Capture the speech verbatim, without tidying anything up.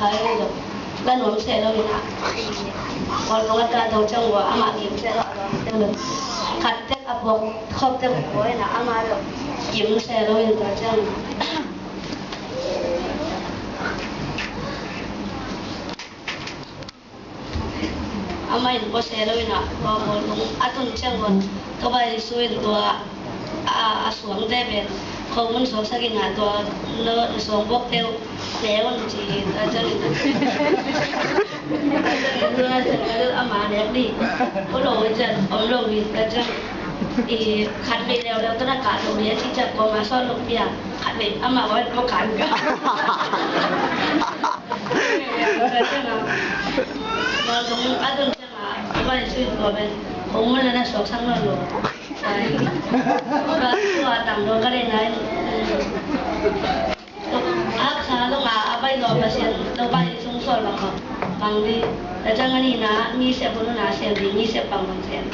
Hai lo, la nuam se lo ina. Kol nong a ta dong ciang ua, ama kim se lo, a lo ciang lo. Khat tek a bok, khop tek a bok ina, ama lo. Kim se lo ina ta ciang. Ama in ko se lo ina, ko mo nong a tun ciang ua, ko bai su in tua, a, a suang te pen, ko mun suang sa ina tua, lo, suang bok teu. Leon ci ta ciang. Ama lek ni. Ko lo ciang om lo ni ta ciang. I khat vei leuleu tawh na kah lo ni a ci ciang ko ma sawt lo pia. Khat vei ama ko ko kan ka. Ta ciang a. Lo dong a dong ciang a. Ko bai sui ko ben. Ko mun na suak sang lo lo. Ai. Ko ba ko tang lo ka le nai. Haksa zong a, a baih zawh Pasian, Topa Jesu sung sawl bangbang, bang dih. Tua ciang a nihna, mi sep hun hun a sem dih, mi sep bangbang sem.